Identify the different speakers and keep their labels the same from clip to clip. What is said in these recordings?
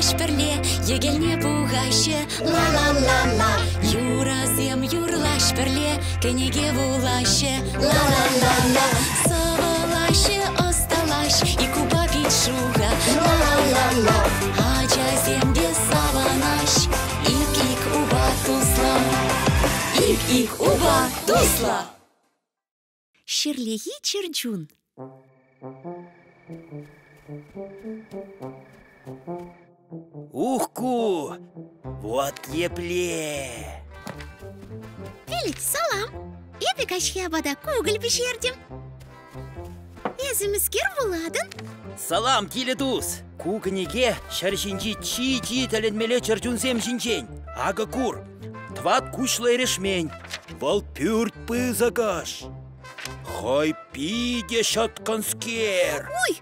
Speaker 1: юрлаҫ пӗрле, йӗкелне пухаҫҫӗ. Ла-ла-ла-ла. Юрӑсем юрлаҫ пӗрле, кӗнеке вулаҫҫӗ. Ла-ла-ла-ла. Сӑвӑлаҫҫӗ, ӑсталаҫ, ик упа пит шухӑ. Ла-ла-ла-ла. Ачасем те савӑнаҫ, ик-ик упа туслӑ. Ик-ик упа туслӑ. Ҫӗрлехи чӗрчун.
Speaker 2: Ух ку! Вот епле!
Speaker 1: Пелет, салам! Эпӗ каҫхи апата кукӑль пӗҫертӗм. Эсӗ мӗскер вулатӑн?
Speaker 2: Салам, тилӗ тус! Ку кӗнеке ҫӗр ҫинчи чи-чи тӗлӗнмелле чӗрчунсем ҫинчен. Акӑ кур, тӑват куҫлӑ эрешмен. Вӑл пӳрт пысӑкӑш. Хӑй питӗ ҫӑткӑнскер.
Speaker 1: Ой,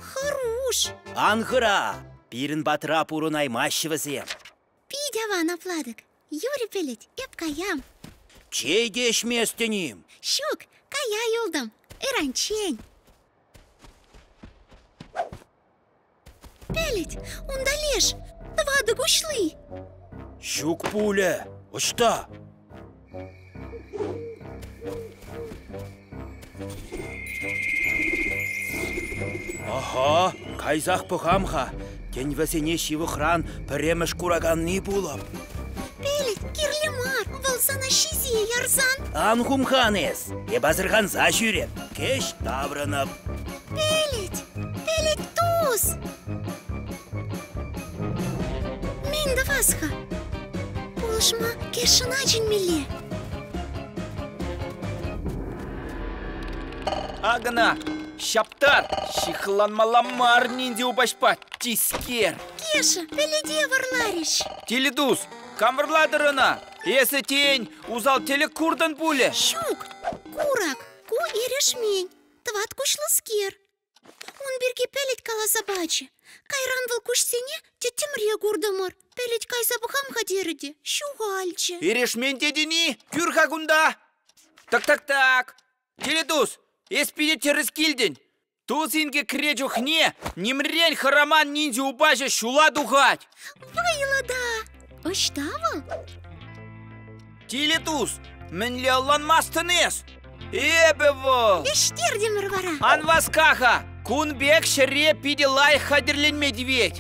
Speaker 1: хӑруш!
Speaker 2: Ан хӑра, пирӗн патра пурӑнаймаҫҫӗ вӗсем.
Speaker 1: Пит аван аплатӑк. Юрӗ пӗлет, эп каям.
Speaker 2: Чей те ӗҫместӗн-им?
Speaker 1: Ҫук, кая юлтӑм. Ыранччен. Пӗлет, унта леш, тӑватӑ куҫли.
Speaker 2: Ҫук пулӗ. Ӑҫта? Аха, кайсах пӑхам-ха. Тен, вӗсене ҫывӑхран пӗрремӗш кураканни пулӑп.
Speaker 1: Пӗлет, кирлӗ мар, вӑл сана ҫисе ярсан.
Speaker 2: Ан хумхан эс, эп асӑрханса ҫӳреп, кӗҫ таврӑнӑп.
Speaker 1: Пӗлет, пӗлет тус. Мӗн тӑвас-ха? Пулӑшма Кешӑна чӗнмелле.
Speaker 3: Акӑна, ҫаптар, ҫыхланмалла мар ниндзя упаҫпа, тискер.
Speaker 1: Кеша, пӗлӗте вӑрларӗҫ.
Speaker 3: Тилӗ тус, кам вӑрлатӑр ӑна? Эсӗ, тен, усал тӗлӗк куртӑн пулӗ?
Speaker 1: Ҫук, курак, ку эрешмен, тӑват куҫлӑскер. Ун пирки пӗлӗт каласа пачӗ. Кайран вӑл куҫсене тӗттӗмре куртӑмӑр. Пӗлӗт кайса пӑхам-ха терӗ те ҫухалчӗ.
Speaker 3: Эрешмен тетӗн-и? Кӳр-ха кунта! Так-так-так! Тилӗ тус, эс питӗ тӗрӗс килтӗн. Тус инкекре чухне нимрен хӑраман ниндзя упаҫӑ ҫула тухать.
Speaker 1: Вӑйлӑ та! Ӑҫта вӑл?
Speaker 3: Тилӗ тус, мӗнле ӑнланмастӑн эс? Эпӗ вӑл!
Speaker 1: Вӗҫтертӗмӗр вара.
Speaker 3: Ан васка-ха! Кун пек ҫӗре питӗ лайӑх хатӗрленме тивет.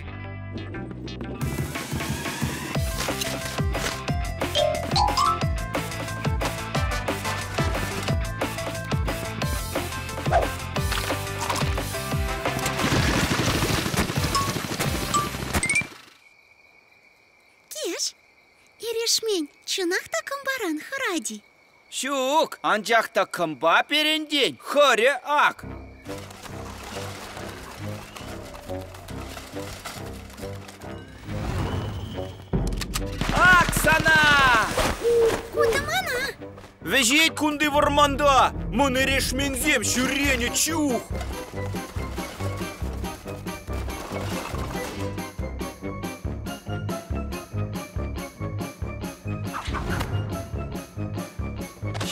Speaker 1: Кеш, эрешмен чӑнах та кӑмпаран хӑрать-и?
Speaker 3: Ҫук, анчах та кӑмпа перентен хӑрӗ ак. Ак сана!
Speaker 1: Ку тӑмана!
Speaker 3: Вӗҫет кунти вӑрманта, мӑн эрешменсем ҫӳренӗ чух.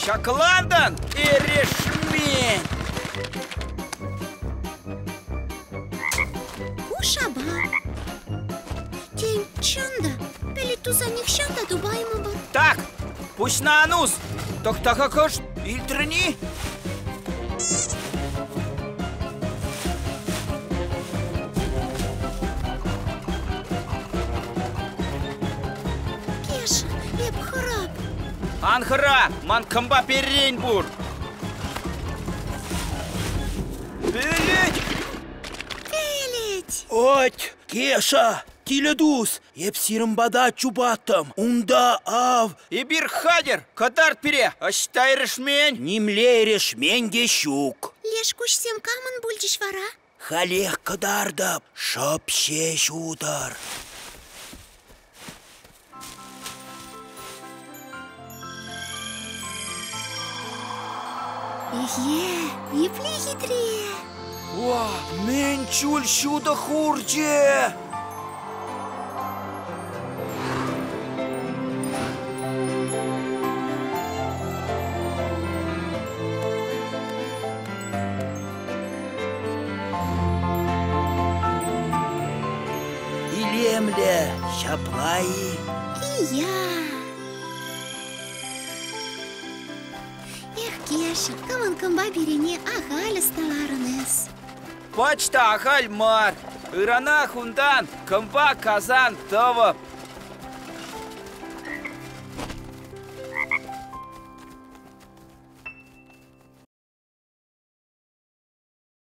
Speaker 3: Ҫаклантӑн, эрешмен!
Speaker 1: Ку шапа. Тен, чӑн та, пӗлӗт туса нихҫан та тупаймӑпӑр.
Speaker 3: Так, пуҫна ан ус! Тӑхта-ха кӑшт, илтрӗн-и?
Speaker 1: Кеша, эп хӑрап.
Speaker 3: Ан хӑра, ман кӑмпа перрен пур. Пӗлет!
Speaker 1: Пӗлет!
Speaker 2: Ать, Кеша, тилӗ тус, эп сирӗн пата чупаттӑм. Унта ав...
Speaker 3: Эпир хатӗр! Кӑтарт пире! Ӑҫта эрешмен?
Speaker 2: Нимле эрешмен те ҫук.
Speaker 1: Леш куҫсем камӑн пулчӗҫ вара?
Speaker 2: Халех кӑтартӑп, шӑп ҫеҫ утӑр.
Speaker 1: Эхе, епле хитре!
Speaker 3: Уа, мӗн чуль ҫутӑ хурчӗ!
Speaker 2: Илемлӗ! илемлӗ, ҫапла-и?
Speaker 1: Ия! Эх, Кеша, хӑвӑн кӑмпа пирене ахаль ӑсталарӑн эс.
Speaker 3: Пач та ахаль мар. Ыранах унтан кӑмпа касан тӑвӑп.